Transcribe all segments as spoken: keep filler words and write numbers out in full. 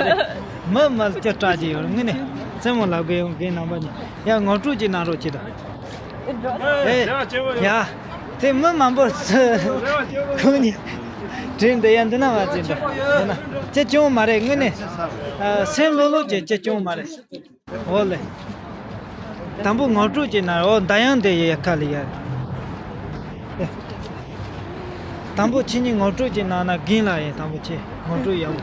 རེད། མི་མི་ལ་ཅི་སྐྲག་གི་ཡོད་རེད། དངོས་གནས་རྩེད་མོ་ལབ་གི་ཡོང་གི་རྣམ་པ་ཉིད། ཡ་ངོ་སྤྲོད་ཅིག་གནང་རོགས་གྱིས་དང་། ཨེ། ཡ། དེ་མི་མང་པོ་ཚོ་ཁོང་གཉིས་དྲན་འདི་ཡ་འདི་ན་བ་ཅིག་འདྲ་འདི་ན་ཅི་བྱུང་མ་རེད། དངོས་གནས་སེམས་ལྷོད་ལྷོད་ཀྱི་ཅི་བྱུང་མ་རེད། འོ་ལེ། དང་པོ་ངོ་སྤྲོད་ཅིག་གནང་། འོ་མདའ་ཡང་དེ་ཡི་ཁ་ལ་ཡ། དང་པོ་ཁྱེད་གཉིས་ངོ་སྤྲོད་ཅིག་གནང་ན། རྒན་ལགས་ཡིན། དང་པོ་ཁྱེད་ངོ་སྤྲོད་ཡག་པོ།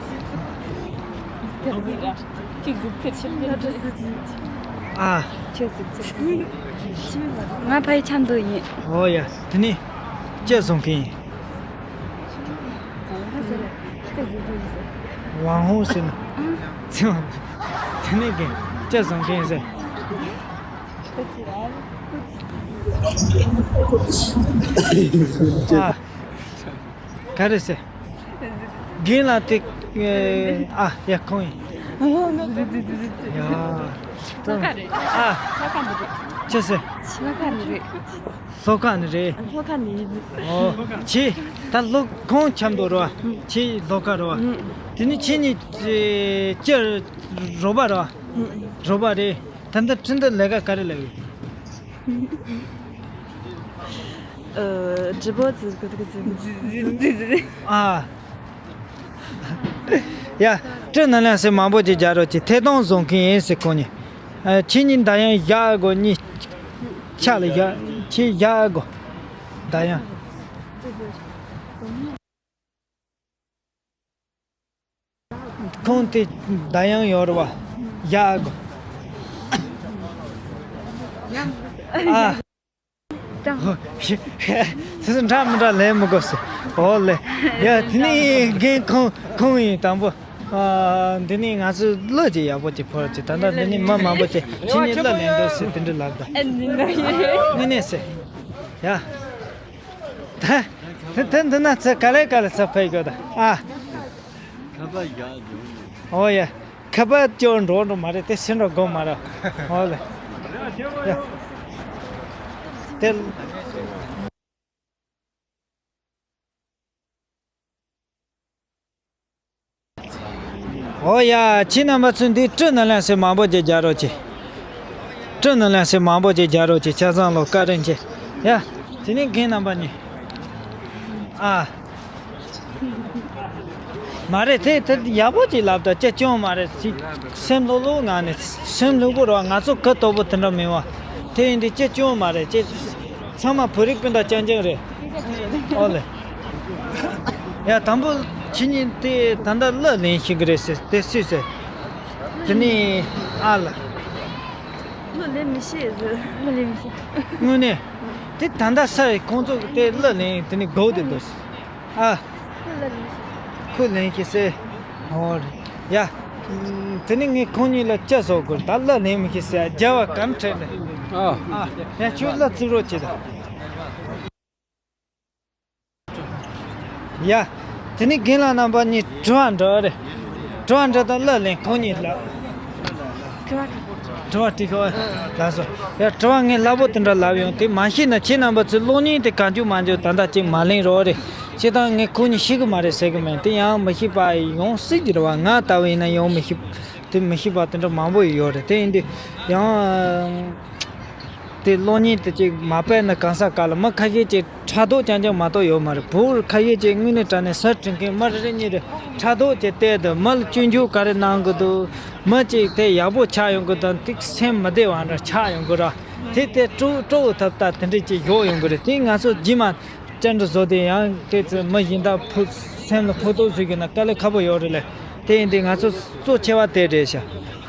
ཨ། ང་ཕ་ཡི་ཆབ་མདོ་ཡིན། འོ་ཡ། དེ་ནས་ཅི་བཟོ་མཁན་ཡིན། ཝང་ཧུང་ཟེར་ན། ཚེ་དབང་། དེ་ནས་རྒན་ཅི་བཟོ་མཁན་ཡིན་ཟེར། ཨ། ག་རེ་ཟེར། རྒན་ལགས་དེ། ཨ་ཡ་ཁོང་ཡིན། ཡ། ལྷོ་ཁ་རེད། ཨ། ལྷོ་ཁ་འདི་རེད། ཅི་ཟེར། ལྷོ་ཁ་རེད། ལྷོ་ཁ་ནས་རེད། ལྷོ་ཁ་ནས་ཡིན། ཨོ། ཁྱེད་ད་ལྷོ་ཁོང་ཆབ་མདོ་རེད་བ། ཁྱེད་ལྷོ་ཁ་རེད་བ། དེ་ནས་ཁྱེད་གཉིས་ཅི་རོགས་པ་རེད་བ། རོགས་པ་རེད། ད་ལྟ་ཁྲིན་ཏུ་ལས་ཀ་ག་རེ་ལས་ཡོད། ཨ། ཡ། སྤྲིན་ནང་ལ་སེ་མང་པོ་ཅིག་རྒྱག་རོགས་གྱིས། ཐད་གཏོང་བཟོ་མཁན་ཡིན་ཟེར་ཁོང་གཉིས། ཨ། ཁྱེད་གཉིས་མདའ་ཡང་བཞག་དགོས། གཉིས་ཆ་ལ་བཞག་ཁྱེད་བཞག་དགོས། མདའ་ཡང་ཁོང་དེ་མདའ་ཡང་ཡོད་རེད་བ། བཞག་དགོས། ཨ། དེ་ཚོ་འདྲ་མི་འདྲ་ལེན་མི་དགོས་སོ། འོ་ལེ། ཡ་དེ་ནས་རྒན་ཁོང་ཁོང་ཡིན། དང་པོ། ཨ། འདི་ནས་ང་ཚོ་གླུ་ཅིག་ཡག་པོ་ཅིག་ཕོར་ཅིག་ད་ལྟ་འདི་ནས་མི་མང་པོ་ཅིག་ཁྱེད་གཉིས་གླུ་ལེན་འདུག་ཟེར་དེ་འདྲ་ལབ་ད། ཨ་ནི་ན་ཡེ། ནི་ནས་ཟེར། ཡ། ད་དེ་འདི་ན་ཚེ་ག་ལེ་ག་ལེ་ཚེ་ཕེབས་དགོས་ད། ཨ། ཁ་པར་བཞག་འགྲོ། ཨོ་ཡ། ཁ་པར་སྐྱོར་འགྲོ་འགྲོ་མ་རེད། དེ་ཕྱིན་འགྲོ་དགོས་མ་རེད། ཨོ་ལེ། ཡ། དེ། ཨོ་ཡ། ཁྱེད་རྣམ་པ་ཚོས་འདི་སྤྲིན་ནང་ལ་སེ་མང་པོ་ཅིག་རྒྱག་རོགས་གྱིས། སྤྲིན་ནང་ལ་སེ་མང་པོ་ཅིག་རྒྱག་རོགས་གྱིས། ཆ་ཚང་ལོ་བཀའ་དྲིན་ཆེ། ཡ། དེ་ནས་རྒན་རྣམ་པ་གཉིས། ཨ། མ་རེད། དེ་དེ་ཡག་པོ་ཅིག་ལབ་ད་ཅི་སྐྱོན་མ་རེད། སེམས་ལྷོད་ལྷོད་ངང་ནས་སེམས་ལྷོད་པོ་རོགས། ང་ཚོ་གུ་དོག་པོ་དེ་འདྲ་མིན་བ། དེ་ཡིན་དུས་ཅི་སྐྱོན་མ་རེད། ཅི་ཚང་མ་བོད་རིགས་སྤུན་ཟླ་རྐྱང་རྐྱང་རེད། ཨོ་ལེ། ཡ་དང་པོ་ཁྱེད་གཉིས་དེ་ད་ལྟ་གླུ་ལེན་ཤེས་ཀྱི་རེད་ཟེར་དེ་སུས་ཟེར། དེ་ནས་ཨ་ལ། གླུ་ལེན་མི་ཤེས་ཟེར། གླུ་ལེན་མི་ཤེས། དངོས་གནས། དེ་ད་ལྟ་ས་ཡི་ཁོང་ཚོ་དེ་གླུ་ལེན་དེ་ནི་དགོས་དེ་འདུག་ཨ། ཁོས་ལེན་ཤེས་ཟེར། ཨོ་རེད། ཡ། དེ་ནི་ངས་ཁོང་གཉིས་ལ་ཅི་བཟོ་དགོས། ད་གླུ་ལེན་མི་ཤེས་ཟེར། རྒྱལ་བ་གམ་ཁྲེལ་ནས། ཨ། ཨ། ཡ་ཁྱོད་གླུ་བཙུགས་རོགས་བྱེད་དང་། ཡ། དེ་ནི་རྒན་ལགས་རྣམ་པ་གཉིས་དྲི་བ་འདྲི་རེད། དྲི་བ་འདྲི་དང་གླུ་ལེན་ཁོང་གཉིས་ལ། དྲི་བ་དྲི་ཤོག་ལགས་སོ། ཡ་དྲི་བ་ངས་སླ་པོ་དེ་འདྲ་ལབ་ཡོང་། དེ་མ་ཤེས་ན་ཁྱེད་རྣམ་པ་ཚོས་གློག་བརྙན་དེ་གང་བྱུང་མང་བྱུང་ད་ལྟ་ཅིག་མ་ལེན་རོགས་རེད། བྱས་ཙང་ངས་ཁོང་གཉིས་ཤེས་ཀྱི་མ་རེད་ཟེར་གྱི་མེད། དེ་ཡང་མི་ཤེས་པ་ཡོང་སྲིད་ཀྱི་རེད་བ། ང་ལྟ་བུ་ཡིན་ན་ཡང་མི་ཤེས། དེ་མི་ཤེས་པ་དེ་འདྲ་མང་པོ་ཡོད་རེད། དེ་ཡིན་དུས་ཡང་། དེ་གློག་བརྙན་དེ་ཅིག་མ་སྤེལ་ན་གང་ས་ག་ལ་མི་ཁ་ཤས་ཅིག་ཕྲག་དོག་རྐྱང་རྐྱང་མ་གཏོགས་ཡོད་མ་རེད། བོད་ཁ་ཤས་ཅིག་དངོས་གནས་དྲང་གནས་ཟ་འཕྲིན་མཁན་མི་རེ་རེ་གཉིས་རེ་ཕྲག་དོག་ཅིག་བལྟས་དུས་མི་ལ་སྐྱོན་བརྗོད་ག་རེ་གནང་གི་འདུག་མི་ཅིག་དེ་ཡག་པོ་ཆགས་ཡོང་གི་དང་ཏིག་སེམས་མི་བདེ་བ་འདྲ་ཆགས་ཡོང་གི་ར། དེ་དེ་སྤྲོ་སྤྲོ་བོ་ཐབས་ད་དེ་འདྲས་ཅིག་ཡོང་ཡོང་གི་རེད། དེ་ང་ཚོ་རྗེས་མ་བཅར་འདྲི་བཟོ་དེ་ཡང་དེ་ཚོ་མི་གཞན་དག་ཕུ་སེམས་ལ་ཕུ་ཐུག་བཟོ་གི་ན་དཀའ་ལས་ཁག་པོ་ཡོད་རེད་ལེ། དེ་ཡིན་དུས་ང་ཚོ་གཙོ་ཆེ་བ་དེ་རེད་ཤག་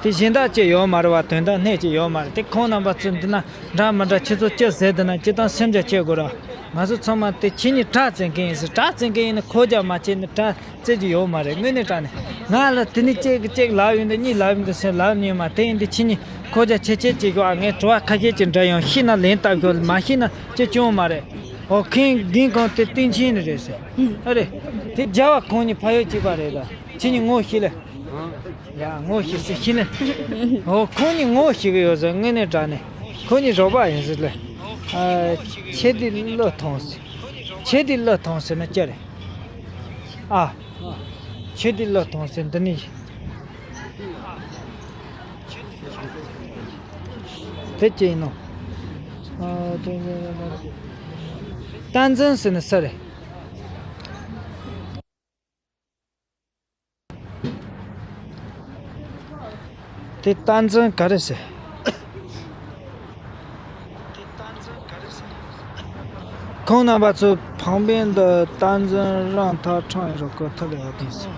དེ་གཞན་དག་ཅིག་ཡོད་མ་རེད་བ། དོན་དག་སྣེ་ཅིག་ཡོད་མ་རེད། དེ་ཁོང་རྣམ་པ་ཚོ་འདི་ན་འདྲ་མི་འདྲ་ཁྱེད་ཚོ་ཅི་ཟེར་འདི་ན་ཅི་དང་སེམས་ཅག་བྱེད་དགོས་ར། ང་ཚོ་ཚང་མ་དེ་ཁྱེད་གཉིས་དྲག་བཙན་མཁན་ཡིན་ཟེར། དྲག་བཙན་མཁན་ཡིན་ན་ཁོ་རྒྱ་མ་བྱེད་ནི་དྲག་བཙན་གྱི་ཡོད་མ་རེད། དངོས་གནས་དྲང་གནས་ང་ལ་དེ་ནི་གཅིག་གཅིག་ལབ་ཡོང་དུས་གཉིས་ལབ་ཡོང་དུས་སེམས་ལབ་ཉན་མ། དེ་ཡིན་དུས་ཁྱེད་གཉིས་ཁོ་རྒྱ་ཆེ་ཆེ་བྱེད་དགོས། ཨ་ངས་དྲི་བ་ཁ་ཤས་ཅིག་འདྲི་ཡོང་། ཤེས་ན་ལན་བཏབ་ཤོག་མ་ཤེས་ན་ཅི་བྱུང་མ་རེད། ཨོ་ཁེང་རྒན་ཁོང་དེ་སྟེང་ཆེན་ནི་རེད་ཟེར། ཨ་རེད། དེ་རྒྱལ་བ་ཁོང་གཉིས་ཕ་ཡུལ་གཅིག་པ་རེད་ད། ཁྱེད་གཉིས་ངོ་ཤེས་ལེ། ཡ་ངོ་ཤེས་སི་ཤེས་ནི། ཨོ་ཁོང་གཉིས་ངོ་ཤེས་གི་ཡོད་ཟེར། དངོས་གནས་དྲང་གནས་ཁོང་གཉིས་རོགས་པ་ཡིན་ཟེར་ལེ། ཨ། ཁྱེད་དེ་གླུ་ཐོངས་ཟེར། ཁྱེད་དེ་གླུ་ཐོངས་ཟེར་ན་ཅི་རེད། ཨ། ཁྱེད་དེ་གླུ་ཐོངས་ཟེར་འདི་ནི། དེ་ཅི་ཡིན་ནོ། ཨ། དེ། བསྟན་འཛིན་ཟེར་ནི་སུ་རེད། དེ་བསྟན་འཛིན་ག་རེ་ཟེར། ཁོང་རྣམ་པ་ཚོ་ཕང་པན་དུ་བསྟན་འཛིན་རང་ཐག་ཁྲང་ཡོད་རོགས་ཁོ་ཐུག་ལས་ཡོད་དེ་ཟེར།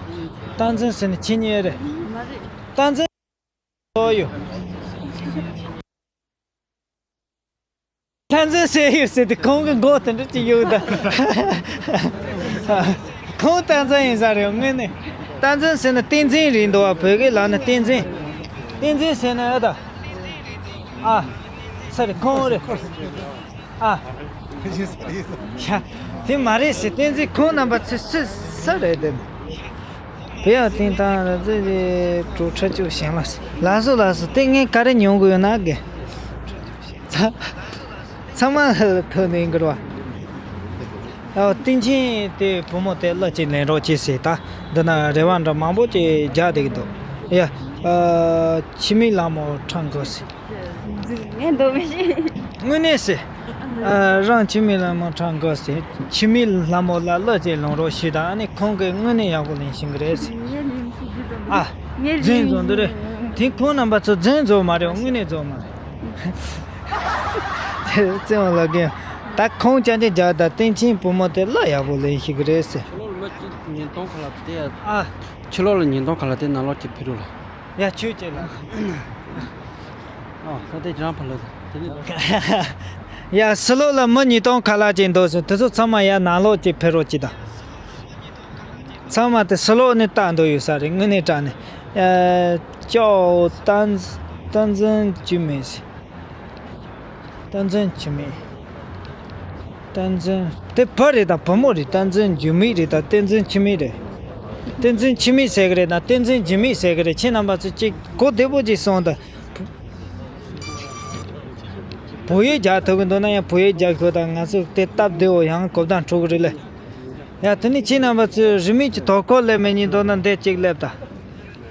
བསྟན་འཛིན་ཟེར་ནི་ཁྱེད་གཉིས་རེད། བསྟན་འཛིན་ཡོད། བསྟན་འཛིན་ཟེར་ཡོད་ཟེར་ཏེ་ཁོང་གི་མགོ་དེ་འདྲ་ཅིག་གཡུག་ད། ཁོང་བསྟན་འཛིན་ཡིན་ས་རེད་དངོས་གནས། བསྟན་འཛིན་ཟེར་ན་བསྟན་འཛིན་རེད་འདུག་བ། བོད་སྐད་ལབ་ན་བསྟན་འཛིན། བསྟན་འཛིན་ཟེར་ན་ཨ་ད། ཨ། ས་རེད་ཁོང་རེད། ཨ། ཡ། དེ་མ་རེད་ཟེར། བསྟན་འཛིན་ཁོང་རྣམ་པ་ཚོ་སུ་སུ་རེད་དེ། བོད་ཡག་ཐིང་ཐང་ར་ཙེ་ཙེ་གྲོགས་ཁྲ་ཅོ་ཞེང་ལ། ལགས་སོ་ལགས་སོ། དེ་ངས་ག་རེ་ཉོ་དགོས་ཡོད་ན་གི། ཚ་ཚང་མ་ལ་ཐོན་ནས་འགྲོ་བ། ཨ། སྟེང་ཆེན་དེ་བུ་མོ་དེ་གླུ་ཅིག་ལེན་རོགས་གྱིས་ཟེར། ད་འདི་ན་རེ་བ་འདྲ་མང་པོ་ཅིག་རྒྱག་བསྡད་ཀྱི་འདུག། ཡ། ཨ། འཆི་མེད་ལྷ་མོ་ཁྲང་གོ་ཟེར། ངས་འདོད་མི་ཤེས། དངོས་གནས་ཟེར། ཨ། རང་འཆི་མེད་ལྷ་མོ་ཁྲང་གོ་ཟེར། འཆི་མེད་ལྷ་མོ་ལ་གླུ་ཅིག་ལེན་རོགས་ཞུས་དང་། ཨ་ནི་ཁོང་གིས་དངོས་གནས་ཡག་པོ་ལེན་ཤེས་ཀྱི་རེད་ཟེར། ཨ། ངས་རྫུན་བཟོ་འདི་རེད། དེ་ཁོང་རྣམ་པ་ཚོ་རྫུན་བཟོ་མ་རེད། དངོས་གནས་བཟོ་མ་རེད། བཙན་བ་ལ་རྒན། ད་ཁོང་ཅང་ཅང་རྒྱག་ད། སྟེང་ཆེན་བུ་མོ་དེ་གླུ་ཡག་པོ་ལེན་ཤེས་ཀྱི་རེད་ཟེར། ཕྱི་ལོགས་ལ་མི་གཅིག་ཉིས་སྟོང་ཁ་ལ་དེ། ཨ། ཕྱི་ལོགས་ལ་ཉིས་སྟོང་ཁ་ལ་དེ་ནང་ལོགས་ཀྱི་ཕི་རུ་ལ། ཡ། ཁྱོད་ཀྱིས་ལ། ཨ། ད་དེ་རང་ཕ་ལོ་དེ་ནི། ཡ། ཕྱི་ལོགས་ལ་མི་ཉིས་སྟོང་ཁ་ལ་ཅིག་འདུག་ཟེར། དེ་ཚོ་ཚང་མ་ཡར་ནང་ལོགས་ཀྱི་ཕི་རུ་ཅིག་དང་། ཚང་མ་དེ་ཕྱི་ལོགས་ནས་ལྟ་འདོད་ཡོད་ས་རེད། དངོས་གནས་དྲང་གནས། ཨ། ཅོ་བསྟན་བསྟན་འཛིན་འཆི་མེད་ཟེར། བསྟན་འཛིན་འཆི་མེད། བསྟན་འཛིན་དེ་བུ་རེད་དང་བུ་མོ་རེད། བསྟན་འཛིན་འགྱུར་མེད་རེད་དང་བསྟན་འཛིན་འཆི་མེད་རེད། བསྟན་འཛིན་འཆི་མེད་ཟེར་གི་རེད་དང་བསྟན་འཛིན་འགྱུར་མེད་ཟེར་གི་རེད། ཁྱེད་རྣམ་པ་ཚོ་གཅིག་གོ་བདེ་པོ་ཅིག་གསུངས་དང་། བོད་ཡིག་རྒྱག་ཐུབ་ཀྱི་འདུག་ན་ཡང་བོད་ཡིག་རྒྱག་ཤོག་དང་། ང་ཚོ་དེ་སྟབས་བདེ་བོ་ཡང་གོ་བརྡ་འཕྲོད་ཀྱི་རེད་ལེ། ཡ། དེ་ནས་ཁྱེད་རྣམ་པ་ཚོས་རིན་མེད་ཀྱི་དོ་ཁུར་སླེབས་མེད་ཉིན་འདོད་ན་འདི་གཅིག་སླེབས་དང་།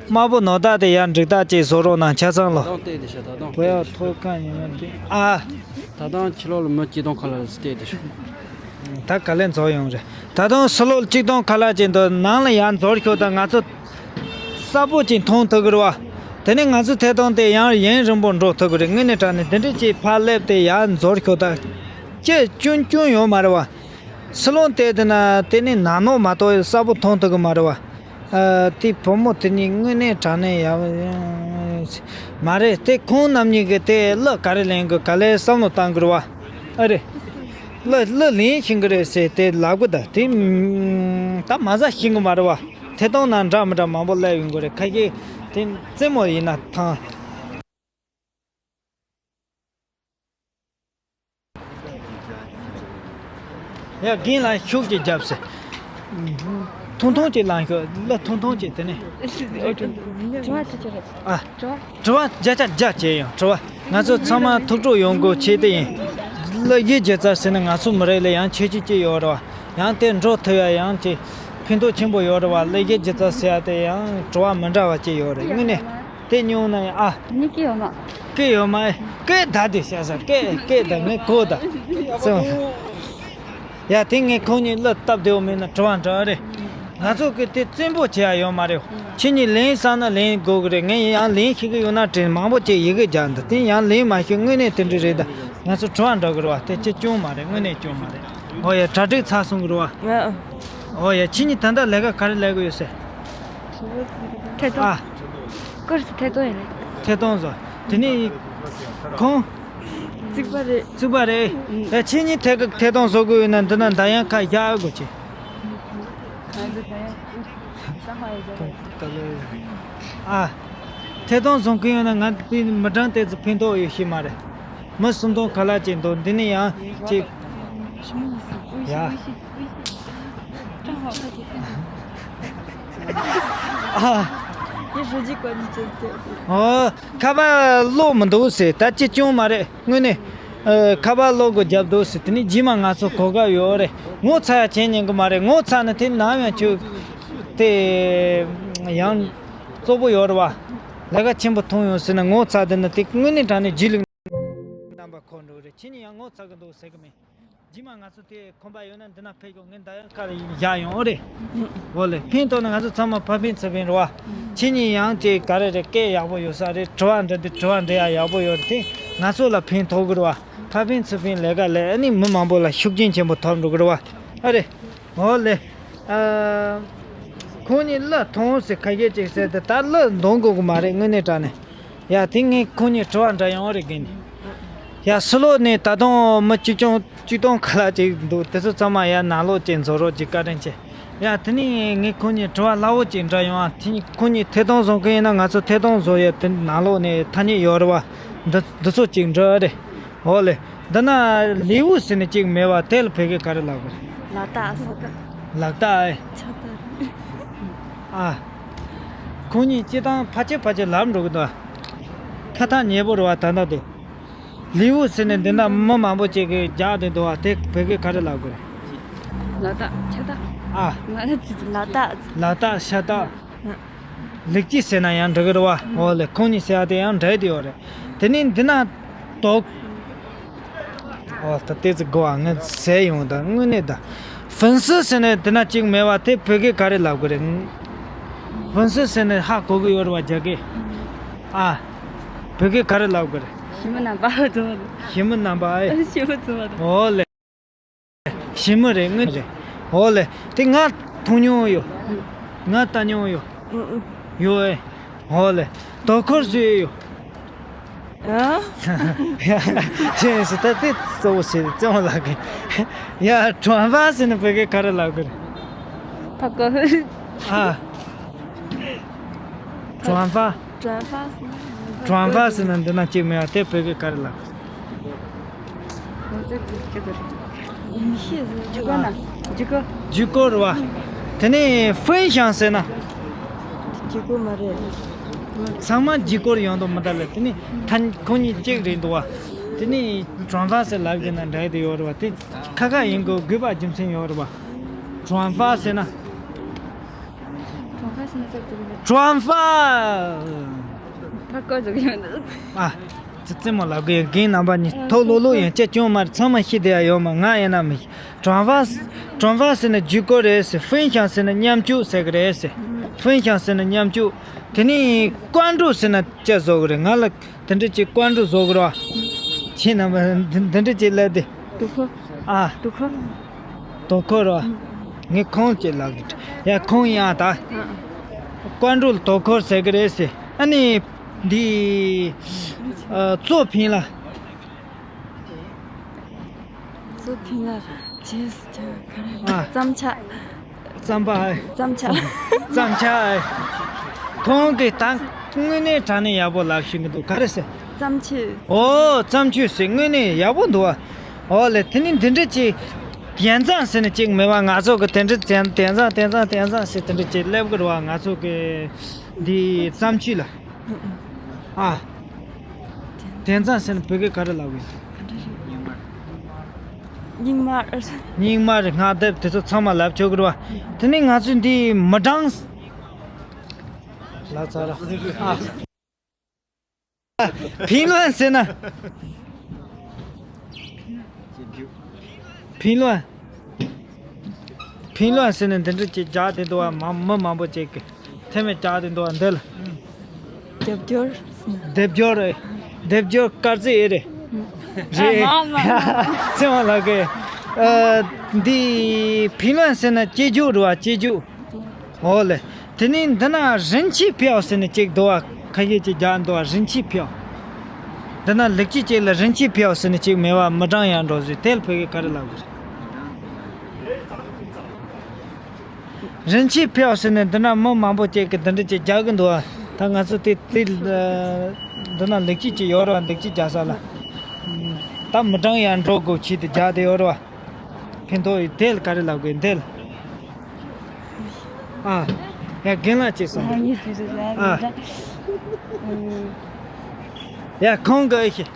དམར་པོ་ནོར་བདག་དེ་ཡར་འགྲིག་ཐག་ཅིག་བཟོ་རོགས་གནང་། ཆ་ཚང་ལོ། ད་དུང་བལྟས་ཏེ་ཤ་ད་དུང་། བོད་ཡག་ཐོག་ཁང་ཡིན་ན་འགྲིག། ཨ། ད་དུང་ཕྱི་ལོགས་ལ་མི་གཅིག་སྟོང་ཁ་ལ་བལྟས་ཏེ་ཤ། ད་ག་ལེར་འཛོལ་ཡོང་རེད། ད་དུང་ཕྱི་ལོགས་གཅིག་སྟོང་ཁ་ལ་ཅིག་འདུག། ནང་ལ་ཡར་འཛོལ་ཤོག་དང་། ང་ཚོ་གསལ་པོ་ཅིག་མཐོང་ཐུབ་ཀྱི་རེད་བ། དེ་ནས་ང་ཚོ་ཐད་གཏོང་དེ་ཡང་ཡུན་རིང་པོ་འགྲོ་ཐུབ་ཀྱི་རེད། དངོས་གནས་དྲང་གནས་འདི་འདྲ་ཅིག་ཕར་སླེབས་ཏེ་ཡར་འཛོལ་ཤོག་དང་། ཅི་སྐྱོན་སྐྱོན་ཡོད་མ་རེད་བ། ཕྱི་ལོགས་བལྟས་དེ་ན་དེ་ནི་ནང་ལོགས་མ་གཏོགས་གསལ་པོ་མཐོང་ཐུབ་ཀྱི་མ་རེད་བ། ཨ། དེ་བུ་མོ་དེ་ནི་དངོས་གནས་དྲང་གནས་ཡག་མ་རེད། དེ་ཁོང་རྣམ་གཉིས་ཀྱིས་དེ་གླུ་ག་རེ་ལེན་དགོས་ག་ལེར་བསམ་བློ་བཏང་དགོས་རེད་བ། ཨ་རེད། གླུ་གླུ་ལེན་ཤེས་ཀྱི་རེད་ཟེར་དེ་ལབ་དགོས། ད་དེ་ད་མ་ཟ་ཤེས་ཀྱི་མ་རེད་བ། ཐད་གཏོང་ནང་འདྲ་མི་འདྲ་མང་པོ་སླེབས་ཡོང་གི་རེད། ཁ་ཤས་དེ་རྩེད་མོ་ཡིན་ན་ཐང་། ཡ། རྒན་ལགས་ཤུགས་ཀྱིས་རྒྱབ་ཟེར། ཐུང་ཐུང་ཅིག་ལངས་ཤོག། གླུ་ཐུང་ཐུང་ཅིག་དེ་ནས། དྲི་བ་ཅི་ཅི་རེད། ཨ། དྲི་བ། དྲི་བ་བརྒྱ་ཆ་བརྒྱ་བྱས་ཡོང་། དྲི་བ། ང་ཚོ་ཚང་མ་ཐུགས་སྤྲོ་ཡོང་དགོས་ཆེད་དུ་ཡིན། གླུ་གཞས་སྒྱུ་རྩལ་ཟེར་ན་ང་ཚོ་མི་རིགས་ལ་ཡང་ཁྱད་ཆོས་ཅིག་ཡོད་རེད་བ། ཡང་དེ་འགྲོ་ཐུབ་ཡ་ཡང་ཅིག་ཕན་ཐོགས་ཆེན་པོ་ཡོད་རེད་བ། གླུ་གཞས་སྒྱུ་རྩལ་ཟེར་ཡ་དེ་ཡང་དྲི་བ་མི་འདྲ་བ་ཅིག་ཡོད་རེད། དངོས་གནས། དེ་ཉུང་ན་ཡང་ཨ། ནི་སྐད་ཡོད་མ། སྐད་ཡོད་མ། སྐད་ད་དེ་བཤད་ས་སྐད་སྐད་ད་ངས་གོ་ད། སོང་། ཡ། དེ་ངས་ཁོང་གཉིས་གླུ་སྟབས་བདེ་བོ་མེད་ན་དྲི་བ་འདྲི་ཨ་རེད། ང་ཚོ་གི་དེ་བཙན་པོ་བྱེད་ཡ་ཡོད་མ་རེད། ཁྱེད་གཉིས་ལེན་བསམ་ན་ལེན་དགོས་གི་རེད། ངས་ཡང་ལེན་ཤེས་གི་ཡོད་ན་དྲན་མང་པོ་ཅིག་ཡི་གེ་རྒྱག་འདི་དེ་ཡང་ལེན་མ་ཤེས། དངོས་གནས་དེ་འདྲ་རེད་ད། ང་ཚོ་དྲི་བ་འདྲི་གི་རེད་བ། དེ་ཅི་སྐྱོན་མ་རེད། དངོས་གནས་སྐྱོན་མ་རེད། ཨོ་ཡ། གྲ་སྒྲིག་ཚར་སོང་གི་རེད་བ། ཨོ་ཡ། ཁྱེད་གཉིས་ད་ལྟ་ལས་ཀ་ག་རེ་ལས་གི་ཡོད་ཟེར། ཐད་གཏོང་། ཨ། ཀུར་སི་ཐད་གཏོང་ཡིན། ཐད་གཏོང་བཟོ། དེ་ནས་ཁོང་། རྩིག་པ་རེད། རྩིག་པ་རེད། ཨུ། ད་ཁྱེད་གཉིས་ཐད་ཀ་ཐད་གཏོང་བཟོ་དགོས་ཡོད་ན་འདི་ན་འདར་དབྱངས་ཁ་བཞག་དགོས་ཆེ། ཨ། ཐད་གཏོང་བཟོ་མཁན་ཡོད་ན་ང་དེ་མི་གྲངས་དེ་ཚོ་ཕན་ཐོགས་ཡོད་ཤེས་མ་རེད། མི་སུམ་སྟོང་ཁ་ལག་ཅིག་འདུག། འདི་ནས་ཡང་ཅིག། ཡ། ཨ། ཨོ། ཁ་པར་གློག་མི་འདུག་ཟེར། ད་ཅི་སྐྱོན་མ་རེད། དངོས་གནས། ཨ། ཁ་པར་གློག་གི་རྒྱབ་འདུག་ཟེར། དེ་ནས་རྗེས་མ་ང་ཚོ་གོ་སྐབས་ཡོད་རེད། ངོ་ཚ་ཡ་བྱེད་ཉན་གི་མ་རེད། ངོ་ཚ་ན་དེ་ནམ་ཡང་ཁྱོད་དེ་ཡང་བཙོག་པོ་ཡོད་རེད་བ། ལས་ཀ་ཆེན་པོ་མཐོང་ཡོང་ཟེར་ན་ངོ་ཚ་དེ་ན་དེ་དངོས་གནས་དྲང་གནས་རྗེས་ལུས་རྣམ་པ་འཁོར་འགྲོ་རེད། ཁྱེད་གཉིས་ཡང་ངོ་ཚ་གི་འདུག་ཟེར་གི་མེད། རྗེས་མ་ང་ཚོ་དེ་ཁོམ་པ་ཡོད་ན་འདི་ན་ཕེབས་ཤོག་ངས་འདི་ཡང་ཁ་བཞག་ཡོང་རེད། འོ་ལེ། ཕན་ཐོགས་ན་ང་ཚོ་ཚང་མ་ཕ་ཕན་ཚུ་ཕན་རེད་བ། ཁྱེད་གཉིས་ཡང་ཅིག་ག་རེ་རེད། སྐད་ཡག་པོ་ཡོད་ས་རེད། དྲི་བ་འདྲི་དུས་དྲི་བ་འདྲི་ཡ་ཡག་པོ་ཡོད་རེད། དེ་ང་ཚོ་ལ་ཕན་ཐོགས་གི་རེད་བ། ཕ་ཕན་ཚུ་ཕན་ལས་ཀ་ལས་ཨ་ནི་མི་མང་པོ་ལ་ཤུགས་རྐྱེན་ཆེན་པོ་ཐོབ་འགྲོ་གི་རེད་བ། ཨ་རེད། འོ་ལེ། ཨ། ཁོང་གཉིས་གླུ་མཐོང་ཟེར་ཁ་སྐད་ཅིག་ཟེར་ཏེ་ད་གླུ་འདོན་དགོས་གི་མ་རེད་དངོས་གནས་དྲང་གནས། ཡ་དེ་ངས་ཁོང་གཉིས་དྲི་བ་འདྲི་ཡོང་རེད་དགོས་ནི། ཡ་ཕྱི་ལོགས་ནས་ད་དུང་མི་བཅུ་སྟོང་བཅུ་སྟོང་ཁ་ལག་ཅིག་འདུག་དེ་ཚོ་ཚང་མ་ཡ་ནང་ལོགས་ཅིག་འཛུལ་རོགས་ཅིག་བཀའ་དྲིན་ཆེ། ཡ་དེ་ནས་ངས་ཁོང་གཉིས་དྲི་བ་སླ་བོ་ཅིག་འདྲི་ཡོང་ཨ། དེ་ཁོང་གཉིས་ཐད་གཏོང་བཟོ་གི་ཡིན་ན་ང་ཚོ་ཐད་གཏོང་བཟོ་ཡ་དེ་ནང་ལོགས་ནས་ཐ་སྙད་ཡོད་རེད་བ། འདི་འདི་ཚོ་ཅིག་འདྲི་རེད། འོ་ལེ། འདི་ན་ལེའུ་ཟེར་ནས་ཅིག་མེད་བ་དེ་ལ་བོད་སྐད་ག་རེ་ལབ་དགོས་རེད། ལག་རྟགས་ཟེར། ལག་རྟགས་ཨེ། ཆག་རྟགས། ཨ། ཁོང་གཉིས་སྤྱིར་བཏང་ཕལ་ཆེར་ཕལ་ཆེར་ལབ་འགྲོ་གི་འདུག་ཁ་ཐག་ཉེ་པོ་རེད་བ་ད་ལྟ་དེ། ལེའུ་ཟེར་ནས་འདི་ན་མི་མང་པོ་ཅིག་གིས་རྒྱག་བསྡད་འདུག་བ་དེ་བོད་སྐད་ག་རེ་ལབ་དགོས་རེད། ལག་རྟགས་ཆག་རྟགས། ཨ། ང་ལ་ཅི་ལག་རྟགས། ལག་རྟགས་ཆག་རྟགས། ལེགས་སྐྱེས་ཟེར་ན་ཡང་འགྲིག་གི་རེད་བ། འོ་ལེ། ཁོང་གཉིས་ཟེར་ཡ་དེ་ཡང་འགྲིག་བསྡད་ཡོད་རེད། དེ་ནས་འདི་ན་དོ། འོ་ད་ལྟའི་ཚེ་དགོས་བ་ངས་ཟེར་ཡོང་ད་དངོས་གནས་ད། ཧྥུན་སི་ཟེར་ནས་འདི་ན་གཅིག་མེད་བ་དེ་བོད་སྐད་ག་རེ་ལབ་དགོས་རེད། ཧྥུན་སི་ཟེར་ནས་ཧ་གོ་གི་ཡོད་རེད་བ་རྒྱ་སྐད། ཨ། བོད་སྐད་ག་རེ་ལབ་དགོས་རེད། ཞི་མི་རྣམ་པ་དོ། ཞི་མི་རྣམ་པ་ཨེ། ཞི་མི་རྣམ་པ་དོ། འོ་ལེ། ཞི་མི་རེད་དངོས་རེད། འོ་ལེ། དེ་ང་མཐོང་མྱོང་ཡོད། ང་ལྟ་མྱོང་ཡོད། ཡོད་ཨེ། འོ་ལེ། དོ་ཁུར་བཟོས་ཡོད། ཨ། ཅེས་སུ་ད་དེ་གཙོ་བོ་བྱས་ཏེ་བཙན་པོ་ལབ་གི། ཡ་གྲོང་པ་ཟེར་ནས་བོད་སྐད་ག་རེ་ལབ་གི་རེད། ཕ་གི། ཨ། གྲོང་པ། གྲོང་པ་ཟེར་ན་འདི་ན་གཅིག་མེད་པ་དེ་བོད་སྐད་ག་རེ་ལབ། ཇུ་གོ་ན། ཇུ་གོ། ཇུ་གོ་རེད་བ། དེ་ནས་ཧྥུན་ཞང་ཟེར་ན། ཇུ་གོ་མ་རེད། ཚང་མ་ཇུ་གོ་ཡོང་དུ་མི་འདུག་ལ་དེ་ནས་ཐ་ཁོང་གཉིས་གཅིག་རེད་འདུག་བ། དེ་ནས་གྲོང་པ་ཟེར་ལབ་ཀྱི་ན་འདྲ་དེ་ཡོད་རེད་བ། དེ་ཁ་ཁ་ཡིན་དགོས་དགོས་པ་རྒྱུ་མཚན་ཡོད་རེད་བ། གྲོང་པ་ཟེར་ན། གྲོང་པ་ཟེར་ན་ཅག་ཏུ་རེད། གྲོང་པ། ཕར་བཀོད་འཇོག་ཡོད་འདུག་ཨ། ཙི་ཙི་མོ་ལབ་གི་ཡོད། རྒན་རྣམ་པ་གཉིས་ཐོག་ལོ་ལོ་ཡང་སྐྱེ་སྐྱོན་མ་རེད། ཚང་མ་ཤེས་བསྡད་ཡ་ཡོད་མ། ང་ཡིན་ན་མི་ཤེས། གྲོང་པ། གྲོང་པ་ཟེར་ན་ཇུ་གོ་རེད་ཟེར། ཧྥུན་ཞང་ཟེར་ན་མཉམ་སྤྱོད་ཟེར་གི་རེད་ཟེར། ཧྥུན་ཞང་ཟེར་ན་མཉམ་སྤྱོད། དེ་ནས་ཀོན་ཀྲུའུ་ཟེར་ན་ཅི་བཟོ་གི་རེད། ང་ལ་དེ་འདྲ་ཅིག་ཀོན་ཀྲུའུ་བཟོ་གི་རེད་བ། ཁྱེད་རྣམ་པ་འདི་འདི་འདྲ་ཅིག་ལབ་དེ། དོ་ཁུར། ཨ། དོ་ཁུར། དོ་ཁུར་རོ། ངས་ཁོང་ཅེས་ལབ་གི། ཡ་ཁོང་ཡིན་ཨ་ད། ཀོན་ཀྲུའུ་ལ་དོ་ཁུར་ཟེར་གི་རེད་ཟེར། ཨ་ནི། འདི། ཨ། གཙོ་ཕིང་ལ། གཙོ་ཕིང་ལ་རྗེས་སུ་ཆ་ག་རེ། ཨ། བརྩམས་ཆག་བརྩམས་པ་ཨེ། བརྩམས་ཆག་བརྩམས་ཆག་ཨེ། ཁོང་གིས་ད་དངོས་གནས་དྲང་གནས་ཡག་པོ་ལབ་ཤེས་ཀྱི་འདུག་ག་རེ་ཟེར། བརྩམས་ཆོས། ཨོ། བརྩམས་ཆོས་ཟེར་དངོས་གནས་ཡག་པོ་འདུག་བ། ཨོ་ལེ། དེ་ནི་འདི་འདྲ་ཅིག་དེང་སང་ཟེར་ནས་ཅིག་མེད་པ། ང་ཚོ་གི་དེ་འདྲ་དེང་དེང་སང་དེང་སང་དེང་སང་ཟེར་དེ་འདྲ་ཅིག་སླེབས་གི་རེད་བ། ང་ཚོ་གི་འདི་བརྩམས་ཆོས་ལ། ཨ། དེང་སང་ཟེར་ནས་བོད་སྐད་ག་རེ་ལབ་གི། རྙིང་མ། རྙིང་མ་རེད། སྔགས་དེབ་དེ་ཚོ་ཚང་མ་ལབ་ཆོག་གི་རེད་བ། དེ་ནས་ང་ཚོས་འདི་མི་གྲངས་ལབ་ཚར་ར། ཨ། ཕིང་ལོན་ཟེར་ན། ཕིང་ལོན། ཕིང་ལོན་ཟེར་ནས་འདི་འདྲ་ཅིག་རྒྱག་བསྡད་འདུག་བ། མ་མི་མང་པོ་ཅིག་གིས་ཐེ་མེད་རྒྱག་བསྡད་འདུག་བ། འདི་ལ། སྡེབ་སྦྱོར། སྡེབ་སྦྱོར་རེད། སྡེབ་སྦྱོར་དཀར་རྩི་ཨེ་རེད། རེད། ཨ་མ་མ། ཚེ་དབང་ལགས་ཀྱིས། ཨ། འདི་ཕིང་ལོན་ཟེར་ན་སྐྱེ་མཆེད་རེད་བ། སྐྱེ་མཆེད། འོ་ལེ། དེ་ནས་འདི་ན་རིན་ཆེན་ཕིའོ་ཟེར་ནས་ཅིག་འདུག་བ། ཁ་ཤས་ཅིག་རྒྱག་འདུག་བ། རིན་ཆེན་ཕིའོ། འདི་ན་ལེགས་སྐྱེས་ཅིག་ལ་རིན་ཆེན་ཕིའོ་ཟེར་ནས་ཅིག་མེད་བ། མི་གྲངས་ཡར་འགྲོ་ཟེར། དེ་ལ་བོད་སྐད་ག་རེ་ལབ་དགོས་རེད། རིན་ཆེན་ཕིའོ་ཟེར་ནས་འདི་ན་མི་མང་པོ་ཅིག་གིས་འདི་འདྲ་ཅིག་རྒྱག་གི་འདུག་བ། ད་ང་ཚོ་དེ་དེ་འདི་ན་ལེགས་སྐྱེས་ཅིག་ཡོད་རེད་བ། ལེགས་སྐྱེས་རྒྱག་ས་ལ། ད་མི་གྲངས་ཡར་འགྲོ་དགོས་ཆེད་དུ་རྒྱག་བསྡད་ཡོད་རེད་བ། ཕན་ཐོགས་ཡོད། དེ་ལ་ག་རེ་ལབ་དགོས། འདི་ལ། ཨ། ཡ་རྒན་ལགས་ཅིག་གསུངས། ཨ། ཡ་ཁོང་གིས་ཨེ་ཤེས།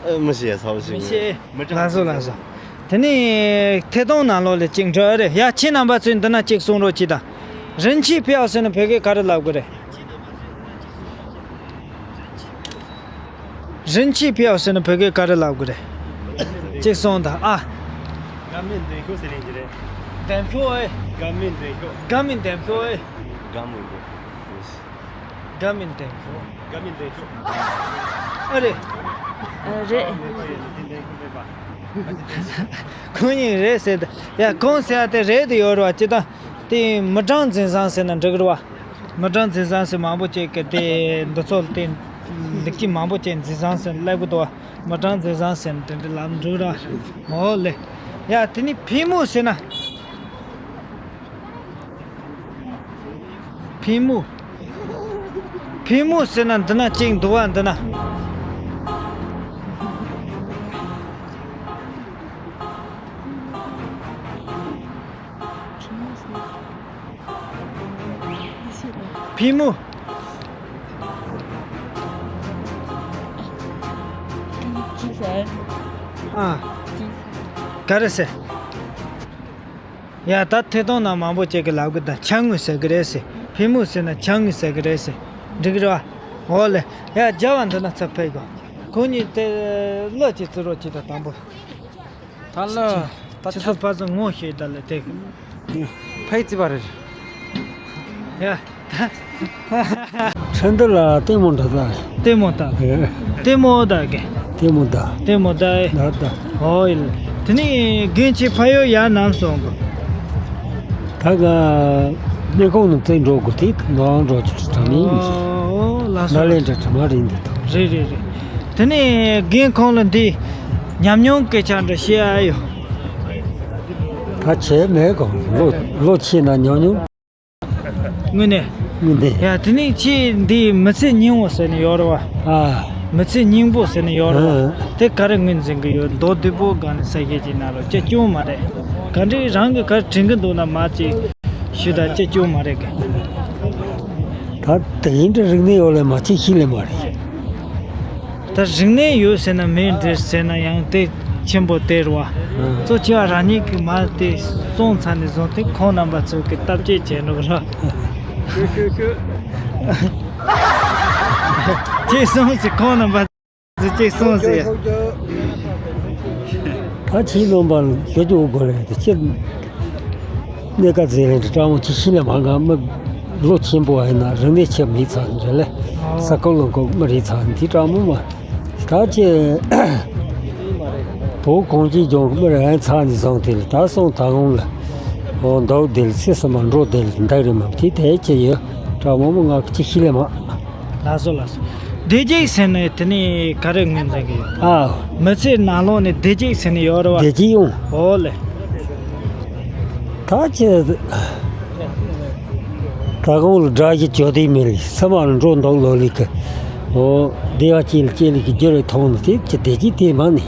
ཨ། མི་ཤེས། ཚ་བོ་ཞིག་མི་ཤེས། ལགས་སོ་ལགས་སོ། དེ་ནས་ཐད་གཏོང་ནང་ལོགས་ལ་ཅིག་འགྲོ་ཨེ་རེད། ཡ་ཁྱེད་རྣམ་པ་ཚོས་འདི་ན་ཅིག་གསུང་རོགས་གྱིས་དང་། རིན་ཆེན་ཕིའོ་ཟེར་ན་བོད་སྐད་ག་རེ་ལབ་དགོས་རེད། 人气票ཟེར་ན་བོད་སྐད་ག་རེ་ལབ་དགོས་རེད། གཅིག་གསུངས་དང་ཨ། དགའ་མོས་འདེམས་ཤོག་ཟེར་ནས་ཀྱི་རེད། འདེམས་ཤོག་ཨེ། དགའ་མོས་འདེམས་ཤོག་དགའ་མོས་འདེམས་ཤོག་ཨེ། དགའ་མོས་འདེམས་ཤོག་དགའ་མོས་འདེམས་ཤོག་དགའ་མོས་འདེམས་ཤོག་ཨ་རེད། ཨ་རེད། ཁོང་གཉིས་རེད་ཟེར་ད། ཡ་ཁོང་ཟེར་ཡ་དེ་རེད་དུ་ཡོད་རེད་བ། ཅི་ད་དེ་མི་གྲངས་འཛིན་བཟང་ཟེར་ན་འགྲིག་རེད་བ། མི་གྲངས་འཛིན་བཟང་ཟེར་མང་པོ་ཅིག་གི་དེ་འདི་ཚོ་དེ་འདི་གཅིག་མང་པོ་ཅིག་འཛིན་བཟང་ཟེར་ལབ་གི་འདུག་བ། མི་གྲངས་འཛིན་བཟང་ཟེར་ན་དེ་འདྲ་ལབ་འགྲིག་ར། འོ་ལེ། ཡ་དེ་ནི་ཕི་མུ་ཟེར་ན། ཕི་མུ། ཕི་མུ་ཟེར་ན་འདི་ན་གཅིག་འདུག་བ་འདི་ན། ཕི་མུ། ཨ། ག་རེ་ཟེར། ཡ་ད་ཐད་གཏོང་ནང་མང་པོ་ཅིག་གི་ལབ་གི་ད་ཕྱག་དངུལ་ཟེར་གི་རེད་ཟེར། ཕི་མུ་ཟེར་ན་ཕྱག་དངུལ་ཟེར་གི་རེད་ཟེར། འགྲིག་གི་རེད་བ། འོ་ལེ། ཡ་རྒྱ་བ་འདི་ན་ཚ་ཕེབས་གོ། ཁོ་གཉིས་དེ་ལོ་གཅིག་བརྩི་རོགས་གྱིས་ད་དང་པོ། ད་ལོ། ད་ཆུ་ཚོད་ཕར་ཚུར་ངོ་ཤེས་ད་ལེ་དེ། ཕ་ཡི་རྩིས་པ་རེད། ཡ། ད། ཁྲིན་ཏི་ལ་ལྟད་མོ་འདྲ་ད། ལྟད་མོ་ལྟ། ཨེ། ལྟད་མོ་ལྟ་གི། ལྟད་མོ་ལྟ། ལྟད་མོ་ལྟ་ཨེ། ལྟ་ལྟ། ཨོ་ཡིན། དེ་ནི་རྒན་ཁྱེད་ཕ་ཡུལ་ཡར་ནམ་སོང་གི། ད་ག་གནས་ཁང་ནང་བཙལ་འགྲོ་དགོས་དེ་ནང་འགྲོ་ཆུ་ཁྲ་མིན་མི་ཤེས། ཨོ་ལགས་ན་སོ། ལེན་འདྲ་གྲིབ་མ་རིང་འདུག་ད། རེད་རེད་རེད། དེ་ནི་རྒན་ཁོང་ལ་འདི་ཉམས་མྱོང་སྐད་ཆ་འདྲ་བཤད་ཨ་ཡོད། ད་བྱས་མེད་གོ། ལོ་ལོ་ཆེ་ན་ཉམས་མྱོང་། དངོས་གནས། དངོས་གནས། ཡ་དེ་ནི་ཁྱེད་འདི་མི་ཚེ་སྙིང་པོ་ཟེར་ནས་ཡོད་རེད་བ། ཨ། མི་ཚེ་སྙིང་པོ་ཟེར་ནས་ཡོད་རེད་བ། ཨ། དེ་ག་རེ་ངོས་འཛིན་གི་ཡོད། མདོ་བདུན་པོ་སྒང་ནས་ས་ཞིག་ཅིག་ན་རོ་ཅེ་སྐྱོན་མ་རེད། ག་འདྲའི་རང་གི་ག་རེ་དྲན་གི་འདུག་ན་མ་ཅིག་ཞུ་ད་ཅེ་སྐྱོན་མ་རེད་གི། ད་དེ་ཡིན་དུས་རིག་གནས་ཡོད་ལེ་མ་ཅིག་ཤེས་ལེ་མ་རེད། ད་རིག་གནས་ཡོད་ཟེར་ན་མེད་འདྲ་ཟེར་ན་ཡང་དེ་ཆེན་པོ་དེ་རེད་བ། ཨ། གཙོ་ཆེ་བ་རང་ཉིད་ཀྱི་མ་དེ་སོང་ཚར་ནས་བཟུང་སྟེ་ཁོང་རྣམ་པ་ཚོ་གི་བརྟག་དཔྱད་བྱས་འགྲོ་གི་རེད། ཁྱེད་སོང་ཟེར་ཁོང་རྣམ་པ་ཚོ་ཅིག་སོང་ཟེར། ད་ཁྱེད་རྣམ་པ་ལ་ཞུ་རྒྱུ་དགོས་རེད་དེ་ཁྱེད། གནས་སྐབས་ཟེར་ལེན་དྲ་མོ་ཅིག་ཤི་ལེ་མ་ག་མི་ལོ་ཆེན་པོ་ཡིན་ན་རིག་གནས་ཆེ་མི་ཚང་འདྲ་ལེ། ས་ཀོ་ལོ་ཀོ་མི་རིགས་ཚང་འདི་དྲ་མོ་མ། ད་ཅེ། བོད་གངས་ཅན་ལྗོངས་ཀྱི་མི་རེ་ཧན་ཚ་ནས་བཟུང་དེ་ལ་ད་སོང་ད་ཧོང་ལ། འོ་འདུག་དེ་ལ་ཚེ་སྲིད་མ་འགྲོ་དེ་ལ་འདག་རེ་མ་དེ་དེ་ཅེ་ཡོད་དྲ་མོ་མོ་ང་གི་ཅི་ཤི་ལེ་མ། ལགས་སོ་ལགས་སོ། བདེ་སྐྱིད་ཟེར་ནས་དེ་ནས་ག་རེ་ངོས་འཛིན་གི་ཡོད། ཨ། མི་ཚེ་ནང་ལོགས་ནས་བདེ་སྐྱིད་ཟེར་ནས་ཡོད་རེད་བ། བདེ་སྐྱིད་ཡོང་། འོ་ལེ། ད་ཅེ། ད་གོང་ལ་དགྲ་ཡི་བཅོ་ལྡན་མི་ལ་ས་མ་ལ་འགྲོ་འདུག་ལོ་ལི་ཀི། འོ། བདེ་བ་ཅན་ལ་སྐྱེ་ལི་ཀི་རྒྱུ་རེ་མཐོང་ནི་དེ་ཅི་བདེ་སྐྱིད་དེ་མ་ནི།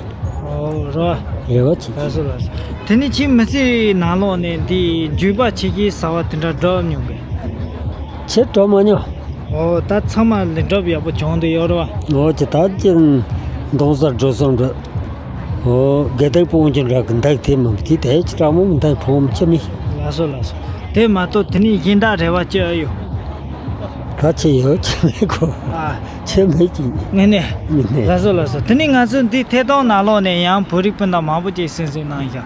འོ་རོ། རེ་བ་ཅི། ལགས་སོ་ལགས་སོ། དེ་ནི་ཁྱེད་མི་ཚེའི་ནང་ལོགས་ནས་འདི་འགྱོད་པ་ཆེ་གེ་ཟ་བ་དེ་འདྲ་འགྲོ་མྱོང་གི། ཆེ་འགྲོ་མ་མྱོང་། འོ་ད་ཚང་མ་ལས་འགྲོ་ཡག་པོ་བྱུང་འདུག་ཡོད་རེད་བ། འོ་ཅི་ད་ཅི་མདུང་སར་འགྲོ་སོང་འགྲོ། འོ་དགེ་ལྡན་སྤུན་ཀྱི་འདྲ་གི་འདག་དེ་མིན་དེ་དེ་ཅི་དྲག་མོ་མི་འདག་ཕོ་མོ་ཅི་མི། ལགས་སོ་ལགས་སོ། དེ་མ་གཏོགས་དེ་ནི་གཞན་དག་རེ་བ་ཅི་ཨ་ཡོད། ད་ཅི་ཡོད་ཅི་མེད་གོ། ཨ། ཅི་མེད་ཅི། ངེས་ནས། ངེས་ནས། ལགས་སོ་ལགས་སོ། དེ་ནི་ང་ཚོ་འདི་ཐད་གཏོང་ནང་ལོགས་ནས་ཡང་བོད་རིགས་སྤུན་ཟླ་མང་པོ་ཅིག་གསན་གཟིགས་གནང་ཤག་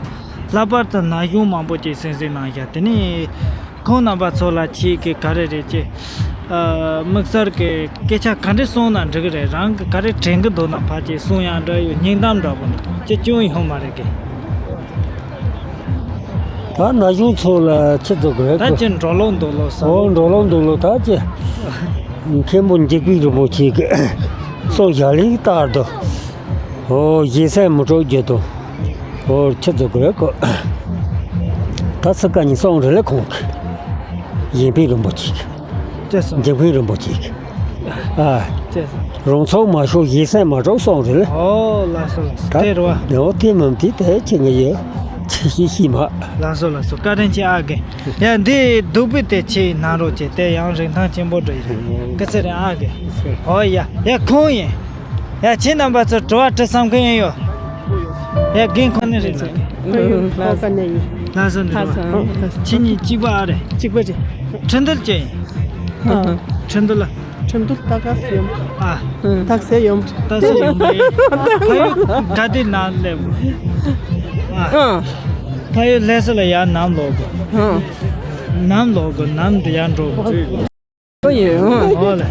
ལྷག་པར་དུ་ན་གཞོན་མང་པོ་ཅིག་གསན་གཟིགས་གནང་ཤག་དེ་ནི། ཁོང་རྣམ་པ་ཚོ་ལ་ཁྱེད་ཀྱིས་ག་རེ་རེད་ཅེས། ཨ། དམིགས་བསལ་གྱི་སྐད་ཆ་ག་འདྲ་གསུངས་ན་འགྲིག་གི་རེད། རང་གིས་ག་རེ་དྲན་གྱི་འདུག་ན་ཕར་ཅིག་གསུང་ཡག་འདྲ་ཡོད། སྙིང་གཏམ་འདྲ་པོ་ཅི་སྐྱོན་ཡོད་མ་རེད་གི། ད་ན་གཞོན་ཚོ་ལ་ཆི་ཚོད་གི་རེད་ད་གི། ཅི་འགྲོ་ལོང་འདུག་ལོ་ས། འོ་འགྲོ་ལོང་འདུག་ལོ་ད་ཅི། མཁན་པོ་འཇིགས་པའི་རིན་པོ་ཆེ་གི་གསུང་བཞག་ལིག་ལྟར་དུ། འོ་ཡེ་སེ་མི་གྲོགས་རྒྱུ་དང་། འོ་ཆི་ཚོད་གི་རེད་གོ། ད་ཚིག་ཀ་ཉིན་སོང་རེ་ལེ་ཁོང་གི། ཡིན་པའི་རིན་པོ་ཆེ་གི། ཅེས་སོ། འཇིགས་པའི་རིན་པོ་ཆེ་གི། ཨ། ཅེས་སོ། རང་ཚོགས་མ་ཤོར་ཡེ་སེ་མ་གྲོགས་སོང་རེ་ལེ། ཨོ་ལགས་སོ་ལགས་སོ། ད་དེ་རུ་བ། འོ་དེ་མིན་དེ་དེ་ཆི་ངི་ཡོད། ཆི་ཤི་ཤི་མ། ལགས་སོ་ལགས་སོ། བཀའ་དྲིན་ཆེ་ཨ་རྒན། ཡ་འདི་སྡུག་པོ་དེ་ཆི་ན་རོ་ཅེ་དེ་ཡང་རིན་ཐང་ཆེན་པོ་འདྲ་ཡིན། སྐུ་ཚེ་རིང་ཨ་རྒན། ཨོ་ཡ་ཡ་ཁོང་ཡིན། ཡ་ཁྱེད་རྣམ་པ་ཚོ་དྲི་བ་དྲི་བསམ་མཁན་ཡོད། ཡ་རྒན་ཁོ་ནི་རེད་ལ། ལགས་སོ་འདི་རེད་བ། ཁྱེད་གཉིས་གཅིག་པ་ཨ་རེད། གཅིག་པ་རེད། ཁྲིན་ཏུར་ཅན་ཡིན། ཨ། ཁྲིན་ཏུར་ལ། ཁྲིན་ཏུ་ལྟ་ག་སེ་ཡོང་། ཨ། ཨ། ད་ག་སེ་ཡོང་། ད་ག་སེ་ཡོང་གི། ཕ་ཡུལ་ག་དེ་ན་སླེབས། ཨ། ཨ། ཕ་ཡུལ་ལྷ་ས་ལ་ཡར་ནམ་ལོག་གི། ཨ། ནམ་ལོག་གི། ནམ་དུ་ཡར་འགྲོ་གི། ཨོ་ཡོད། ཨོ་ལེ།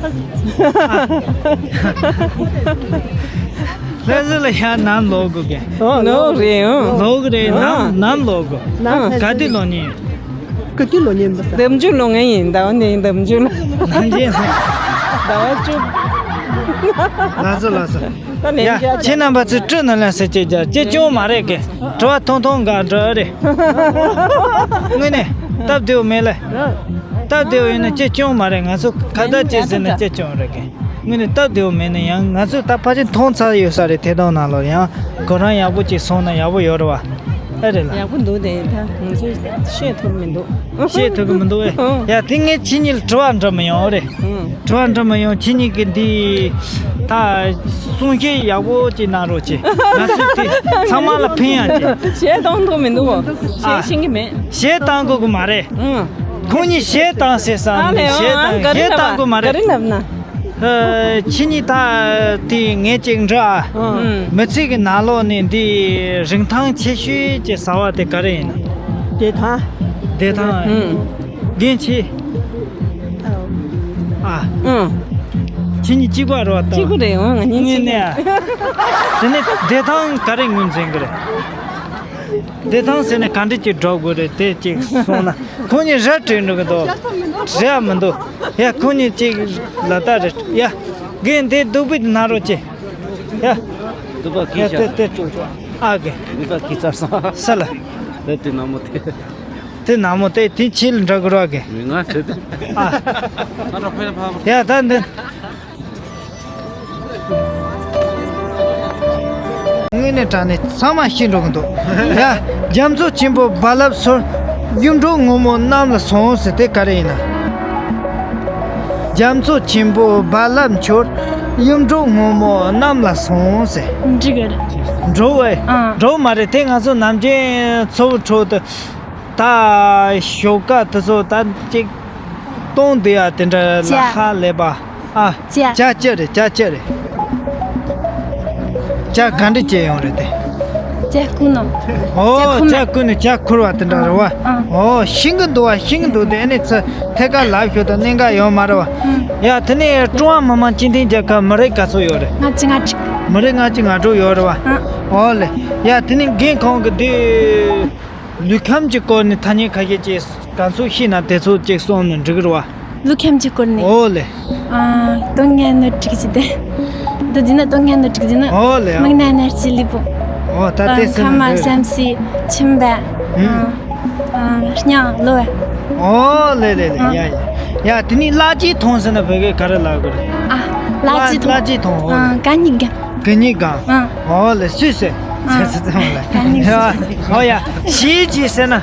ལྷ་ས་ལ་ཡར་ནམ་ལོག་དགོས་གི། ཨོ་ལོག་རེད། ཨོ་ལོག་རེད། ཨ། ནམ་ནམ་ལོག་དགོས། ཨ། ག་དུས་ལོག་ནི། ག་དུས་ལོག་ནི་འདུག་ས། ལྡབ་འགྱུར་ལོག་ངེས་ཡིན། ཟླ་བ་འདིའི་ལྡབ་འགྱུར་ལ། ནམ་རྒྱུན་ཟླ་བ་བཅུ། ལགས་སོ་ལགས་སོ། ད་ནས་ཡ། ཁྱེད་རྣམ་པ་ཚོས་སྤྲོ་ནང་ལ་ཟེར་ཅིག་རྒྱག་ཅེས་སྐྱོན་མ་རེད་གི། དྲི་བ་ཐུང་ཐུང་འགའ་འདྲི་རེད། དངོས་གནས་སྟབས་བདེ་བོ་མེད་ལེ། སྟབས་བདེ་བོ་ཡིན་ན་ཅི་སྐྱོན་མ་རེད། ང་ཚོ་ཁ་བརྡ་ཅིག་ཟེར་ན་ཅི་སྐྱོན་རེད་གི། དངོས་གནས་སྟབས་བདེ་བོ་མེད་ན་ཡང་ང་ཚོས་ད་ཕལ་ཆེར་མཐོང་ཚར་ཡོད་ས་རེད། དེ་དག་ནང་ལོགས་ཡང་ཁོ་རང་ཡག་པོ་ཅིག་སོང་ན་ཡག་པོ་ཡོད་རེད་བ། ཨེ་རེད་ལ། ཡག་པོ་འདུག་དེ་ད་ང་ཚོས་བཤད་ཐུབ་མི་འདུག་བཤད་ཐུབ་ཀྱི་མི་འདུག་ཨེ། ཨང་། ཡ་དེ་ངས་ཁྱེད་གཉིས་ལ་དྲི་བ་འདྲི་མི་ཡོང་རེད། ཨང་། དྲི་བ་འདྲི་མི་ཡོང་། ཁྱེད་གཉིས་ཀྱིས་འདི་ད་གསུང་བཤད་ཡག་པོ་ཅིག་གནང་རོགས་གྱིས། ང་ཚོས་དེ་ཚང་མ་ལ་ཕན་ཡག་གི། གཞས་གཏོང་ཐུབ་མི་འདུག་གོ། ཨ། གཞས་ཤེས་ཀྱི་མེད། གཞས་གཏོང་དགོས་ཀྱི་མ་རེད། ཨང་། ཁོང་གཉིས་གཞས་གཏོང་ཟེར་ས་ཨ་ནི་ལེ། གཞས་ཨང་། གཏོང་། ག་རེ་གཞས་ལབ་ན། གཏོང་དགོས་མ་ག་རེད། རེ་ལབ་ན། ཨ། ཁྱེད་གཉིས་ད་དེ་ངས་ཅིག་འདྲི་ཨ། ཨང་། མི་ཚེ་གི་ནང་ལོགས་ནས་འདི་རིན་ཐང་ཆེ་ཤོས་ཀྱི་བྱ་བ་དེ་ག་རེ་ཡིན་ན། བདེ་ཐང་། བདེ་ཐང་། ཨང་། རྒན་ཁྱེད། ཨ། ཨང་། ཁྱེད་གཉིས་གཅིག་པ་རེད་བ་ད། གཅིག་པ་རེད། འོང་ང་གཉིས་དངོས་གཅིག་གནས་ཨ། དེ་ནས་བདེ་ཐང་ག་རེ་ངོས་འཛིན་གི་རེད། བདེ་ཐང་ཟེར་ནས་ག་འདྲ་ཅིག་སྒྲུབ་དགོས་རེད། དེ་ཅིག་སོང་ན་ཁོང་གཉིས་ར་སྤྲོད་འགྲོ་གི་འདུག་རེད་མི་འདུག་ཡ་ཁོང་གཉིས་ཅིག་ལ་ད་རེད། ཡ་རྒན་འདི་སྡུག་པོ་ན་རོགས་ཅིག་ཡ། སྡུག་པ་གིས་ཡ་ཤ། དེ་དེ་སྤྲོད་ཨ་གི། སྡུག་པ་གིས་ཚར་སོང་། ས་ལ། དེ་དེ་ནག་མོ་དེ། དེ་ནག་མོ་དེ་དེ་ཁྱེད་ལ་འདྲ་གི་རོགས་གི། མི་ང་ཁྲེ་དེ། ཨ། ཡ་ད་འདི། དངོས་གནས་དྲང་གནས་ཚང་མ་ཤེས་འགྲོ་གི་འདུག་ཡ། རྒྱ་མཚོ་ཆེན་པོའི་རྦ་རླབས་སོལ། གཡུ་འབྲུག་སྔོན་མོ་གནམ་ལ་སོང་ཟེར་དེ་ག་རེ་ཡིན་ན། རྒྱ་མཚོ་ཆེན་པོའི་རྦ་རླབས་འཕྱུར། གཡུ་འབྲུག་སྔོན་མོ་གནམ་ལ་སོང་ཟེར། འགྲིག་གི་རེད། འགྲོ་བས། ཨང་། འགྲོ་མ་རེད། དེ་ང་ཚོ་ནམ་རྒྱུན་མཚོ་བོ་ཁྲོད་དུ། ད་ཞོགས་ཀ་དེ་ཚོ་ད་ཅིག་སྟོང་བསྡད་ཡ་དེ་འདྲ་ལ་ཅག་ཧ་ལས་པ། ཨ། ཅག་ཅག་ཅག་རེད། ཅག་ཅག་རེད། ཅག་ག་འདྲ་ཅིག་ཡོང་རེད་དེ། ཅག་ཁུར་ནོ། ཨོ། ཅག་ཁུར་ནོ། ཅག་ཁུར་བ་དེ་འདྲ་རེད་བ། ཨ། ཨོ། ཤིང་གི་འདུག་བ། ཤིང་གི་འདུག་དེ་ནི་ཚ་ཐད་ཀར་ལབ་ཞུ་དང་གནད་འགག་ཡོད་མ་རེད་བ། ཨ། ཡ་དེ་ནི་ཀྲུང་ཧྭ་མི་དམངས་སྤྱི་མཐུན་རྒྱལ་ཁབ་མི་རིགས་ག་ཚོད་ཡོད་རེད། ལྔ་བཅུ་ང་དྲུག་མི་རིགས་ལྔ་བཅུ་ང་དྲུག་ཡོད་རེད་བ། ཨ། ཨོ་ལེ། ཡ་དེ་ནི་རྒན་ཁོང་གི་དེ། ལུས་ཁམས་ཀྱི་སྐོར་ནས་ཐ་སྙད་ཁ་ཤས་ཅིག་གང་ཚོད་ཤེས་ན་དེ་ཚོ་ཅིག་གསུངས་ན་འགྲིག་གི་རེད་བ། ལུས་ཁམས་ཀྱི་སྐོར་ནས། ཨོ་ལེ། ཨ། དོན་ལྔ་སྣོད་དྲུག་ཅེས་ཏེ། འདི་བརྗོད་ན་དོན་ལྔ་སྣོད་དྲུག་བརྗོད་ན། ཨོ་ལེ། མིག་རྣ་སྣ་ལྕེ་ལུས་པོ། ཨོ་ད་དེ་ཟེར་ན་མཁལ་མ་འགྲིག་གི་རེད། སེམས་ཅན་མཆིན་པ། ཨུམ། ཨ། ཨ། སྙིང་གློ་བ། ཨོ་ལེ་ལེ་ལེ། ཨ། ཡ་ཡ། ཡ་དེ་ནི་ཀླད་ཀྱི་མཐོང་ཟེར་ན་བོད་སྐད་ག་རེ་ལབ་དགོས་རེད། ཨ། ཀླད་ཀྱི་མཐོང་། ཀླད་ཀྱི་མཐོང་། ཨོ་ལེ། ཨ། གད་སྙིགས་སྒམ། གད་སྙིགས་སྒམ། ཨ། ཨོ་ལེ། སུས་ཟེར། ཨ། ཟེར་ཟེར་ཙམ་ལ། གད་སྙིགས་ཟེར། ཨོ་ཡ། གཤིན་རྗེ་ཟེར་ན།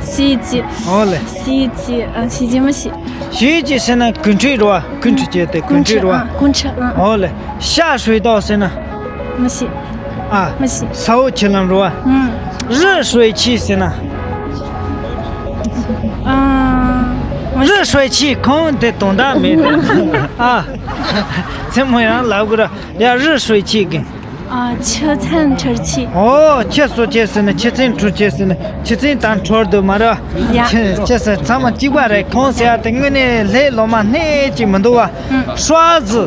གཤིན་རྗེ། ཨོ་ལེ། གཤིན་རྗེ། ཨ། གཤིན་རྗེ་མི་ཤེས། གཤིན་རྗེ་ཟེར་ན་རྐུ་འཕྲུག་རེད་བ། རྐུ་འཕྲུག་བྱས་ཏེ་རྐུ་འཕྲུག་རེད་བ། ཨ། རྐུ་འཕྲུག། ཨ། ཨོ་ལེ། ཤ་ཧྲུའེ་ཏའོ་ཟེར་ན། མི་ཤེས། ཨ། མི་ཤེས། ས་འོག་ཆུ་ལམ་རེད་བ། ཨང་། རི་ཧྲུའེ་ཆི་ཟེར་ན། ཨ། མི་ཤེས། རི་ཧྲུའེ་ཆི་ཁོང་དེ་དོན་དག་མེད་དེ། ཨ། མཚན་མོ་ཡང་ལབ་དགོས་ར། ཡ་རི་ཧྲུའེ་ཆི་གི། ཨ། ཆུ་ཚན་འཕྲུལ་ཆས། ཨོ། ཆུ་བཟོ་ཆས་ཟེར་ན་ཆུ་ཚན་འཕྲུལ་ཆས་ཟེར་ན་ཆུ་ཚན་དང་འཕྲུལ་དུ་མ་རེད། ཡ། ཆུ་ཆུ་ཟེར་ཚང་མ་གཅིག་པ་རེད། ཁོང་ཟེར་ཡ་དེ་དངོས་གནས་ལྷའི་སློབ་མ་སྣེ་གཅིག་མི་འདུག་བ། ཨང་། ཧྲ་ཟི།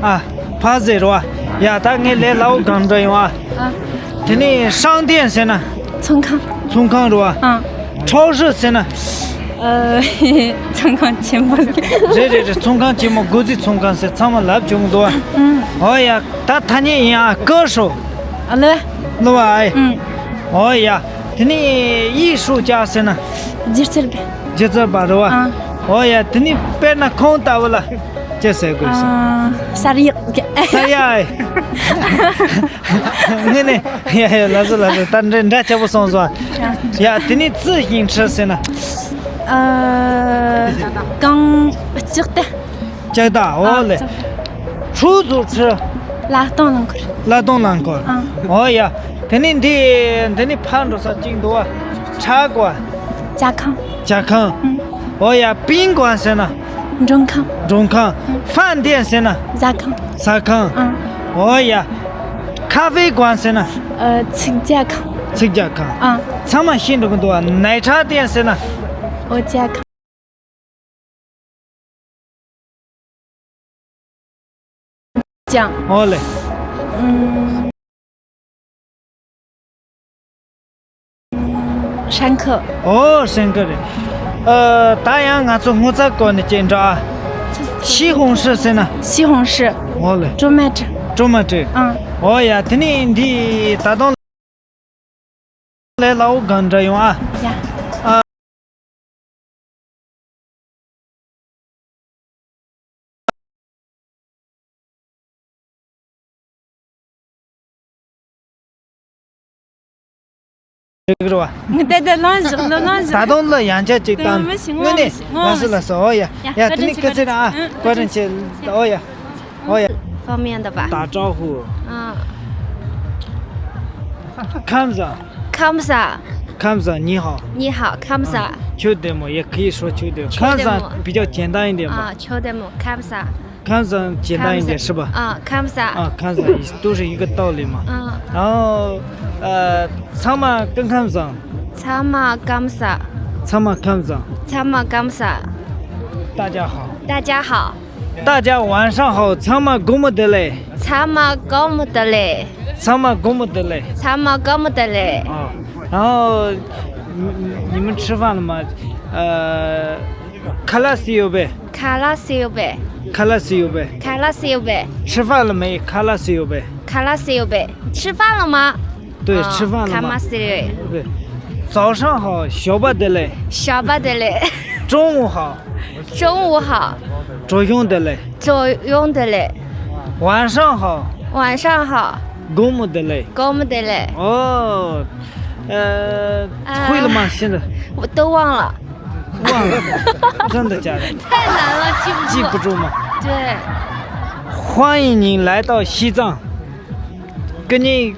ཨ། ཕ་ཟེར་བ། ཡ་ད་ངས་ལས་སླ་བོ་གང་འདྲ་ཡོང་ཨ། ཨ། དེ་ནས་ཧྲང་ཏེན་ཟེར་ན། ཚོང་ཁང་། ཚོང་ཁང་རེད་བ། ཨ། ཁྲའོ་ཧྲི་ཟེར་ན། ཨ། ཚོང་ཁང་ཆེན་པོ། རེད་རེད་རེད། ཚོང་ཁང་ཆེན་མོ་སྒོ་རྩིས་ཚོང་ཁང་ཟེར་ཚང་མ་ལབ་བྱུང་འདུག་བ། ཨང་། ཨོ་ཡ། ད་ཐ་སྙད་ཡིན་ཨ། ཀེ་ཧྲོ། ཨ་ལེ། ལོ་བ་ཨེ། ཨང་། ཨོ་ཡ། དེ་ནས་ཡི་ཧྲུའུ་ཅཱ་ཟེར་ན། སྒྱུ་རྩལ་པ། སྒྱུ་རྩལ་པ་རེད་བ། ཨང་། ཨོ་ཡ། དེ་ནས་དཔེར་ན་ཁོང་ལྟ་བུ་ལ་ཅི་ཟེར་དགོས་ཟེར། ཨ། གསར་ཡག་གསར་ཡག་ཨེ། ངས་ནས་ཡ་ཡ་ལ་སོ་ལ་སོ། ད་འདྲ་འདྲ་ཆེ་པོ་སོང་སོང་། ཡ་དེ་ནས་ཙི་ཞིང་ཁྲི་ཟེར་ན། ཨ། རྐང་ལྕགས་ཏེ། ལྕགས་ཏེ། ཨོ་ལེ། ཨ། ཧྲུའུ་ཙུའུ་ཁྲི། གླ་གཏོང་རླངས་འཁོར། གླ་གཏོང་རླངས་འཁོར། ཨ། ཨོ་ཡ། དེ་ནས་འདི་འདི་ནས་ཕར་འགྲོ་ས་གཅིག་འདུག་བ། ཁྲ་ཀོ། ཇ་ཁང་། ཇ་ཁང་། ཨང་། ཨོ་ཡ། པིང་ཀོ་ཟེར་ན། མགྲོན་ཁང་། མགྲོན་ཁང་། ཧྥན་ཏེན་ཟེར་ན། ཟ་ཁང་། ཟ་ཁང་། ཨང་། འོ་ཡ། ཁ་ཧྥེ་ཁང་ཟེར་ན། ཨ། ཚིག་ཇ་ཁང་། ཚིག་ཇ་ཁང་། ཨང་། ཚང་མ་ཤེས་འགྲོ་གི་འདུག་བ། ནའི་ཁྲ་ཏེན་ཟེར་ན། འོ་ཇ་ཁང་། ཅང་། འོ་ལེ། ཨུམ། ཧྲན་ཁི། ཨོ། ཧྲན་ཁི་རེད། ཨ། ད་ཡང་ང་ཚོ་སྔོ་ཚལ་སྐོར་ནས་སྐྱེལ་འགྲོ་ཨ། ཤི་ཧོང་ཧྲི་ཟེར་ན། ཤི་ཧོང་ཧྲི། འོ་ལེ། ཀྲོ་མ་ཏྲི། ཀྲོ་མ་ཏྲི། ཨང་། འོ་ཡ། དེ་ནས་འདི་ད་དུང་ལས་སླ་བོ་གང་འདྲ་ཡོང་ཨ། ཡ། ཨ། རེད་རེད་བ། ད་ལྟ་ལ་ཡང་བསྐྱར་ཅིག་བཏང་། དངོས་གནས་ལགས་སོ་ལགས་སོ། འོ་ཡ། ཡ། དེ་ནས་སྐད་ཆ་རང་ཨ། བཀའ་དྲིན་ཆེ། འོ་ཡ། འོ་ཡ། 方面的吧。 打招呼。 ཨ། ཁམས་བཟང་། ཁམས་བཟང་། 看上你好。 你好，ཁམས་བཟང་། ཁྱོད་བདེ་མོ། 也可以说 ཁྱོད་བདེ། 看上 比较简单一点吧。 ཨ། ཁྱོད་བདེ་མོ། ཁམས་བཟང་། 看上简单一点是吧？ ཨ། ཁམས་བཟང་། 啊，看上都是一个道理嘛。 ཨ། 然后呃། ཚང་མ་སྐུ་ཁམས་བཟང་། ཚང་མ་ཁམས་བཟང་། ཚང་མ་ཁམས་བཟང་། ཚང་མ་ཁམས་བཟང་། 大家好。 大家好。 大家晚上好。 ཚང་མ་དགོང་མོ་བདེ་ལེགས། ཚང་མ་དགོང་མོ་བདེ་ལེགས། ཚང་མ་དགོང་མོ་བདེ་ལེགས། ཚང་མ་དགོང་མོ་བདེ་ལེགས། 啊，然后你你们吃饭了吗？呃，ཁ་ལག་ཟས་ཡོད་པས། ཁ་ལག་ཟས་ཡོད་པས། ཁ་ལག་ཟས་ཡོད་པས། ཁ་ལག་ཟས་ཡོད་པས། 吃饭了没？ ཁ་ལག་ཟས་ཡོད་པས། ཁ་ལག་ཟས་ཡོད་པས། 吃饭了吗？ 对，啊，吃饭了吗？ ཁ་མ་ཟས་རེད།对。早上好。 ཞོགས་པ་བདེ་ལེགས། ཞོགས་པ་བདེ་ལེགས། 中午好。 中午好。 དྲོ་གཞོན་བདེ་ལེགས། དྲོ་གཞོན་བདེ་ལེགས། 晚上好。 晚上好། དགོང་མོ་བདེ་ལེགས། དགོང་མོ་བདེ་ལེགས། 哦，呃，会了吗？现在 我都忘了。 忘了。真的假的？ 太难了，记不住。 记不住吗？ 对。 欢迎您来到西藏。 སྐུ་ཉིད་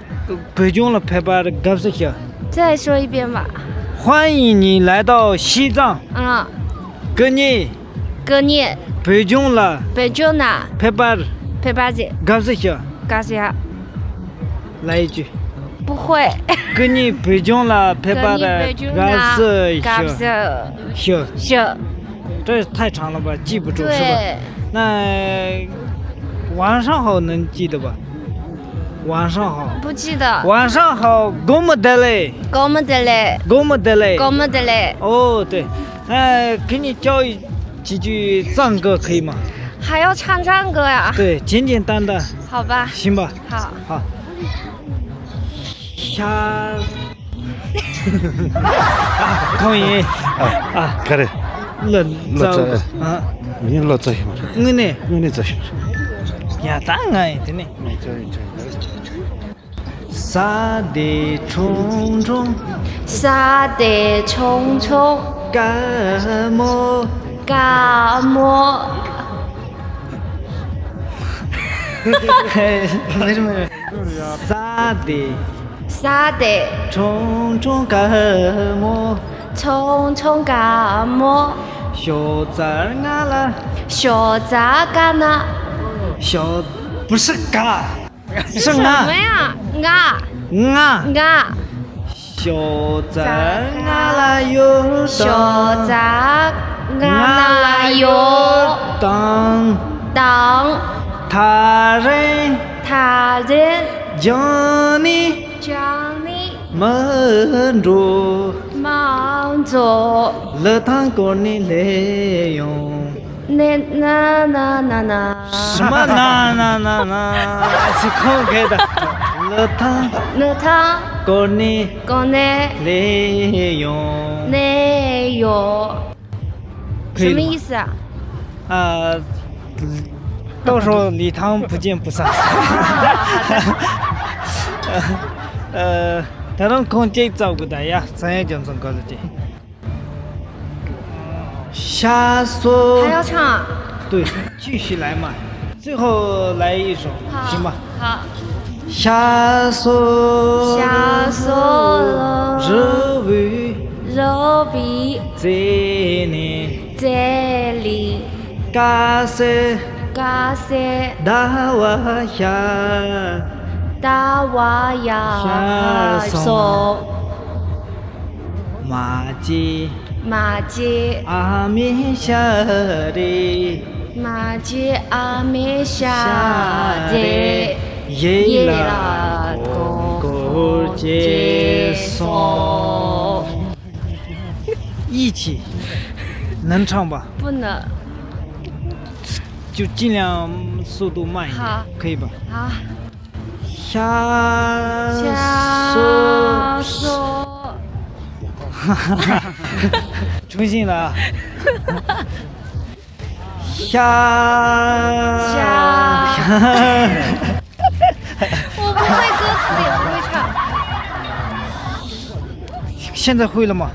བོད་ལྗོངས་ལ་ཕེབས་པར་དགའ་བསུ་ཞུ། 再说一遍吧。 欢迎您来到西藏。 ཨ། སྐུ་ཉིད་སྐུ་ཉིད་བོད་ལྗོངས་ལ་བོད་ལྗོངས་ལ་ཕེབས་པར་ཕེབས་པར་དགའ་བསུ་ཞུ། 感谢། 来一句。 不会。 སྐུ་ཉིད་བོད་ལྗོངས་ལ་ཕེབས་པར་སྐུ་ཉིད་བོད་ལྗོངས་ལ་དགའ་བསུ་ཞུ། 感谢། 这太长了吧，记不住是吧？ 对。 那晚上好能记得吧？ 晚上好。 不记得。 晚上好，དགོང་མོ་བདེ་ལེགས། དགོང་མོ་བདེ་ལེགས། དགོང་མོ་བདེ་ལེགས། དགོང་མོ་བདེ་ལེགས། 哦，对，哎，给你教一几句藏歌可以吗？ 还要唱藏歌呀？ 对，简简单单。 好吧。 行吧。 好。 好。 ཤ། ཨ། ཁོང་ཡིན། ཨ། ཨ། ག་རེ། ལོ་ཙཱ། ལོ་ཙཱ། ཨ། ངས་ལོ་ཙཱ་ཞིག་མ་རེད། དངོས་གནས། དངོས་གནས་ཙཱ་ཞིག་མ་རེད། ཡ། ད་ང་ཡིན། དེ་ནས། ང་ཙཱ་ཡིན། ཙཱ་ཡིན། ས་དེ་ཁྲུང་ཁྲུང་། ས་དེ་ཁྲུང་ཁྲུང་། དཀར་མོ། དཀར་མོ། མི་རེད། མི་རེད། ས་དེ། ས་དེ། ཁྲུང་ཁྲུང་དཀར་མོ། ཁྲུང་ཁྲུང་དཀར་མོ། ཞོགས་ཙར་ང་ལ། ཞོགས་ཙར་ང་ལ། ཞོགས། 不是 ག是 ང་། 什么呀？ང་། ང་། ང་། ཞོགས་ཙར་ང་ལ་ཡོད་དང་། ཞོགས་ཙར་ང་ལ་ཡོད་དང་། དང་། ཐག་རིང་། ཐག་རིང་། བརྒྱངས་ནས། བརྒྱངས་ནས། མི་འགྲོ། མི་འགྲོ། ལི་ཐང་བསྐོར་ནས་སླེབས་ཡོང་། ན་ན་ན་ན་ན། 什么 ན་ན་ན་ན། ཅི་ཁོང་གིས་ད། ལི་ཐང་། ལི་ཐང་། བསྐོར་ནས། བསྐོར་ནས། སླེབས་ཡོང་། སླེབས་ཡོང་། 什么意思啊？ ཨ། 到时候礼堂不见不散。 ཨ། ད་རུང་ཁོང་གཅིག་བཙལ་དགོས་ད་ཡ། 三元九层高的这。 ཤ་སོ། 还要唱啊？ 对，继续来嘛，最后来一首，好。 行吧。 好。 ཤ་སོ། ཤ་སོ། རི་བོའི། རི་བོའི། རྩེ་ནས། རྩེ་ནས། དཀར་གསལ། དཀར་གསལ། ཟླ་བ་ཤར། ཟླ་བ་ཤར་ཤར་སོང་། སོང་། མ་བརྗེད། མ་བརྗེད། ཨ་མའི་ཞལ་རས། མ་བརྗེད་ཨ་མའི་ཞལ་རས། ཡིད་ལ་གོང་བཀུར་བྱས་སོང་། 一起，能唱吧？不能。就尽量速度慢一点，好。可以吧？好。下下手。手。重新来啊。下下。我不会歌词，也不会唱。现在会了吗？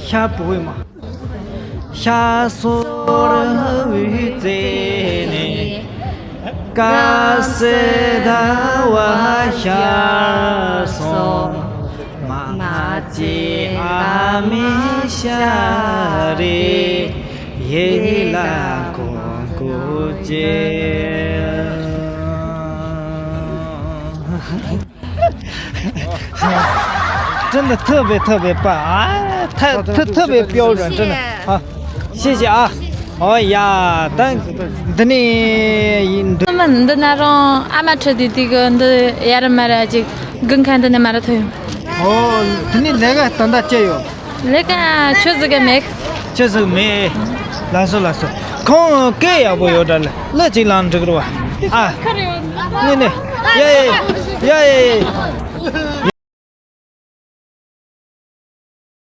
ཤ་བུ་ཧུ་མ། ཤ་སོར་བུ་ཙེ་ནེ། ཀ་སེ་ད་བ་ཤ་སོ། མ་ཅི་ཨ་མི་ཤ་རེ། ཡེ་ལ་ཀོ་ཀོ་ཅེ། 真的特别特别棒啊！太特特别标准，真的。好，谢谢啊。哦呀，但འདི་ནས་འདི་མ་འདི་ན་རང་ཨ་མ་ཁྲིད་དེ་དེ་གི་འདི་ཡ་ར་མ་ར་ཅིག་དགུན་ཁ་འདི་ནས་མ་ར་ཐོན། ཨོ། དེ་ནས་ལས་ཀ་ད་ལྟ་ཅི་ཡོད། ལས་ཀ་ཆུ་ཟིག་གི་མེད། ཆུ་ཟིག་མེད། ལགས་སོ་ལགས་སོ། ཁོང་སྐད་ཡག་པོ་ཡོད་དྲ་ལ་ལ་ཅིག་ལང་འགྲིག་རུ་བ། ཨ། ནི་ནི། ཡ་ཡ་ཡ་ཡ་ཡ།